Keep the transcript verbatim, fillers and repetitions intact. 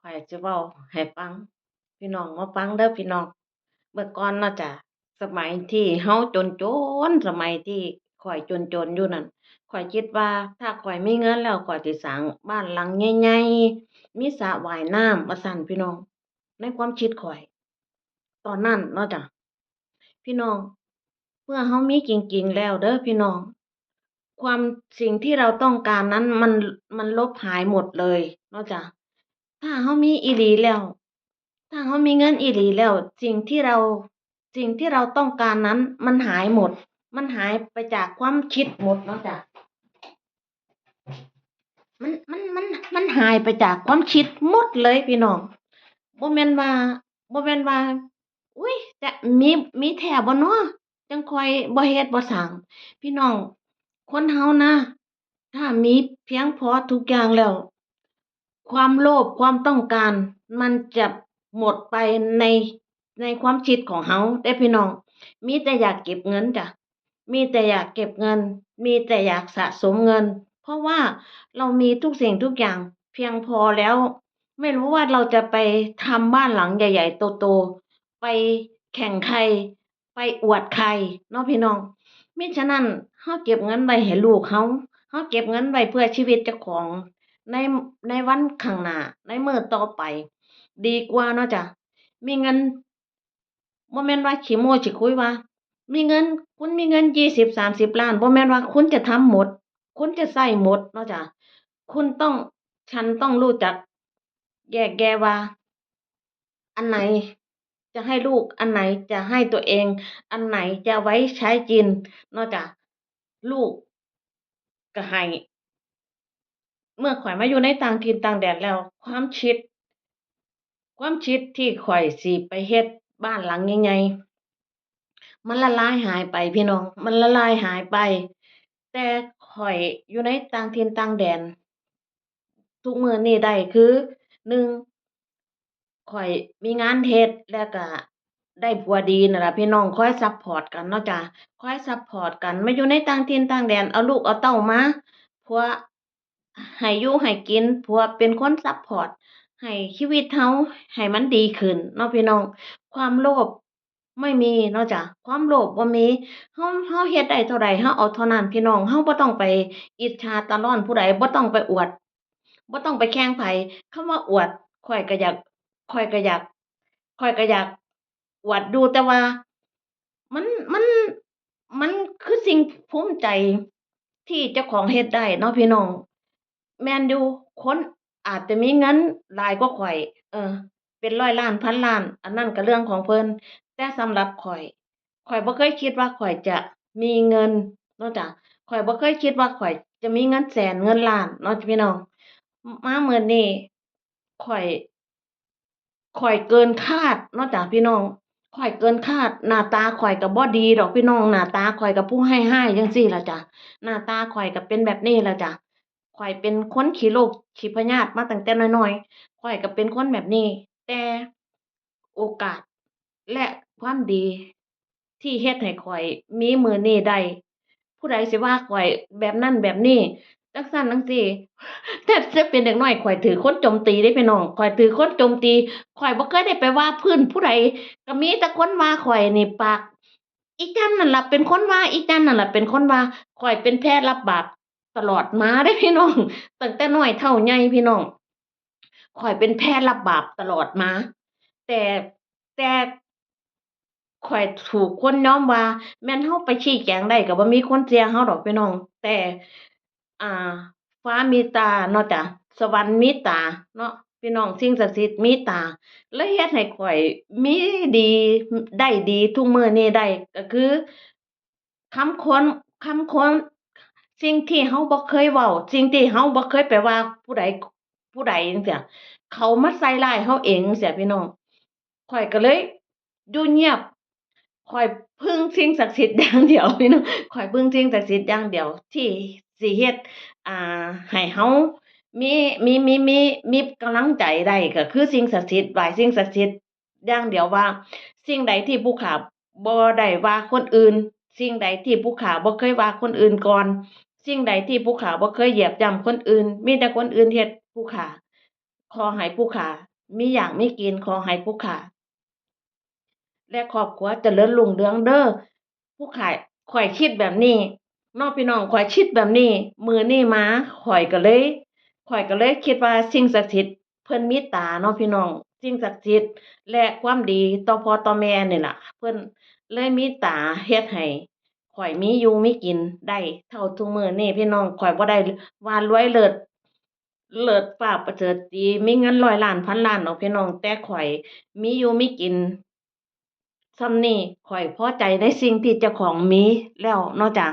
ข้อยสิเว้าให้ฟัง พี่น้องมาฟังเด้อพี่น้อง เมื่อก่อนเนาะจ้ะ สมัยที่เฮาจนๆ สมัยที่ข้อยจนๆ อยู่นั่น ข้อยคิดว่าถ้าข้อยมีเงินแล้วข้อยสิสร้างบ้านหลังใหญ่ๆ มีสระว่ายน้ำ ว่าซั้นพี่น้อง ในความคิดข้อย ตอนนั้นเนาะจ้ะ พี่น้อง เมื่อเฮามีจริงๆ แล้วเด้อพี่น้อง ความ สิ่งที่เราต้องการนั้นมัน มันลบหายหมดเลยเนาะจ้ะ ถ้าเฮามีอีหลีแล้ว ถ้าเฮามีเงินอีหลีแล้ว สิ่งที่เรา สิ่งที่เราต้องการนั้นมันหายหมด มันหายไปจากความคิดหมดเนาะจ้ะ มัน มัน มัน มันหายไปจากความคิดหมดเลยพี่น้อง บ่แม่นว่า บ่แม่นว่า อุ๊ย จะมี มีแท้บ่น้อ จั่งค่อยบ่เฮ็ดบ่สร้าง พี่น้อง คนเฮานะ ถ้ามีเพียงพอทุกอย่างแล้ว ความโลภ ความต้องการ มันจะหมดไปใน ในความคิดของเฮาเด้อพี่น้อง มีแต่อยากเก็บเงินจ้ะ มีแต่อยากเก็บเงิน มีแต่อยากสะสมเงิน เพราะว่าเรามีทุกสิ่งทุกอย่างเพียงพอแล้ว ไม่รู้ว่าเราจะไปทำบ้านหลังใหญ่ๆ โตๆ ไปแข่งใคร ไปอวดใครเนาะพี่น้อง มิฉะนั้น เฮาเก็บเงินไว้ให้ลูกเฮา เฮาเก็บเงินไว้เพื่อชีวิตเจ้าของ ใน ในวันข้างหน้า ในมื้อต่อไป ดีกว่าเนาะจ้ะ มีเงิน บ่แม่นว่าขี้โม้ขี้คุยว่า มีเงิน คุณมีเงินยี่สิบสามสิบล้าน บ่แม่นว่าคุณจะทำหมด คุณจะใช้หมดเนาะจ้ะ คุณต้อง ฉันต้องรู้จักแยกแยะว่า อันไหนจะให้ลูก อันไหนจะให้ตัวเอง อันไหนจะไว้ใช้กินเนาะจ้ะ ลูกก็ให้ เมื่อข้อยมาอยู่ในต่างถิ่นต่างแดนแล้ว ความคิด ความคิดที่ข้อยสิไปเฮ็ดบ้านหลังใหญ่ๆ มันละลายหายไปพี่น้อง มันละลายหายไป แต่ข้อยอยู่ในต่างถิ่นต่างแดน ทุกมื้อนี้ได้คือ หนึ่ง ข้อยมีงานเฮ็ด แล้วก็ได้ผัวดีนั่นล่ะพี่น้อง คอยซัปพอร์ตกันเนาะจ้ะ คอยซัปพอร์ตกัน มาอยู่ในต่างถิ่นต่างแดน เอาลูกเอาเต้ามา ผัวให้อยู่ให้กิน ผัวเป็นคนซัปพอร์ต ให้ชีวิตเฮาให้มันดีขึ้นเนาะพี่น้อง ความโลภไม่มีเนาะจ้ะ ความโลภบ่มี เฮา เฮาเฮ็ดได้เท่าใด เฮาเอาเท่านั้นพี่น้อง เฮาบ่ต้องไปอิจฉาตะลอนผู้ใด บ่ต้องไปอวด บ่ต้องไปแข่งไผ คำว่าอวด ข้อยก็อยาก ข้อยก็อยาก ข้อยก็อยากอวดอยู่ แต่ว่า มัน มัน มันคือสิ่งภูมิใจที่เจ้าของเฮ็ดได้เนาะพี่น้อง แม่นอยู่ คนอาจจะมีเงินหลายกว่าข้อย เออ เป็นร้อยล้าน พันล้าน อันนั้นก็เรื่องของเพิ่น แต่สำหรับข้อย ข้อยบ่เคยคิดว่าข้อยจะมีเงินเนาะจ้ะ ข้อยบ่เคยคิดว่าข้อยจะมีเงินแสนเงินล้านเนาะพี่น้อง มามื้อนี้ข้อย ข้อยเกินคาดเนาะจ้ะพี่น้อง ข้อยเกินคาด หน้าตาข้อยก็บ่ดีดอกพี่น้อง หน้าตาข้อยก็ผู้ร้ายๆ จั่งซี้ล่ะจ้ะ หน้าตาข้อยก็เป็นแบบนี้ล่ะจ้ะ ข้อยเป็นคนขี้โลภขี้พยาธิมาตั้งแต่น้อยๆ ข้อยก็เป็นคนแบบนี้ แต่โอกาสและความดีที่เฮ็ดให้ข้อยมีมื้อนี้ได้ ผู้ใดสิว่าข้อยแบบนั้นแบบนี้ จั่งซั้นจั่งซี้ แต่ แต่เป็นเด็กน้อยข้อยถืกคนโจมตีเด้พี่น้อง ข้อยถืกคนโจมตี ข้อยบ่เคยได้ไปว่าพื้นผู้ใด ก็มีแต่คนว่าข้อยนี่ปาก อีจั่นนั่นล่ะเป็นคนว่า อีจั่นนั่นล่ะเป็นคนว่า ข้อยเป็นแพรับบาปตลอดมาเด้พี่น้อง ตั้งแต่น้อยเท่าใหญ่พี่น้อง ข้อยเป็นแพรับบาปตลอดมา แต่ แต่ข้อยถูกคนยอมว่า แม่นเฮาไปชี้แจงได้ก็บ่มีคนเชื่อเฮาดอกพี่น้อง แต่ อ่า ฟ้ามีตาเนาะจ้ะ สวรรค์มีตาเนาะพี่น้อง สิ่งศักดิ์สิทธิ์มีตา เลยเฮ็ดให้ข้อยมีดี ได้ดีทุกมื้อนี้ได้ ก็คือ คำคน คำคน สิ่งที่เฮาบ่เคยเว้า สิ่งที่เฮาบ่เคยไปว่าผู้ใด ผู้ใดจั่งซี้ เขามาใส่ร้ายเฮาเองจั่งซี้พี่น้อง ข้อยก็เลยอยู่เงียบ ข้อยพึ่งสิ่งศักดิ์สิทธิ์อย่างเดียวพี่น้อง ข้อยพึ่งสิ่งศักดิ์สิทธิ์อย่างเดียว ที่สิเฮ็ด อ่า ให้เฮามี มี มี มี มีกำลังใจได้ ก็คือสิ่งศักดิ์สิทธิ์ ไหว้สิ่งศักดิ์สิทธิ์อย่างเดียวว่า สิ่งใดที่ผู้ข้าบ่ได้ว่าคนอื่น สิ่งใดที่ผู้ข้าบ่เคยว่าคนอื่นก่อน สิ่งใดที่ผู้ข้าบ่เคยเหยียบย่ำคนอื่น มีแต่คนอื่นเฮ็ดผู้ข้า ขอให้ผู้ข้า มีอยากมีกิน ขอให้ผู้ข้า และครอบครัวเจริญรุ่งเรืองเด้อ ผู้ข้า ข้อยคิดแบบนี้เนาะพี่น้อง ข้อยคิดแบบนี้ มื้อนี้มา ข้อยก็เลย ข้อยก็เลยคิดว่าสิ่งศักดิ์สิทธิ์เพิ่นมีตาเนาะพี่น้อง สิ่งศักดิ์สิทธิ์และความดีต่อพ่อต่อแม่นี่ล่ะ เพิ่นเลยมีตาเฮ็ดให้ข้อยมีอยู่มีกินได้เท่าทุกมื้อนี้พี่น้อง ข้อยบ่ได้ว่ารวยเลิศ เลิศฟ้าประเสริฐศรี มีเงินร้อยล้าน พันล้านดอกพี่น้อง แต่ข้อยมีอยู่มีกินส่ำนี้ ข้อยพอใจในสิ่งที่เจ้าของมีแล้วเนาะจ้า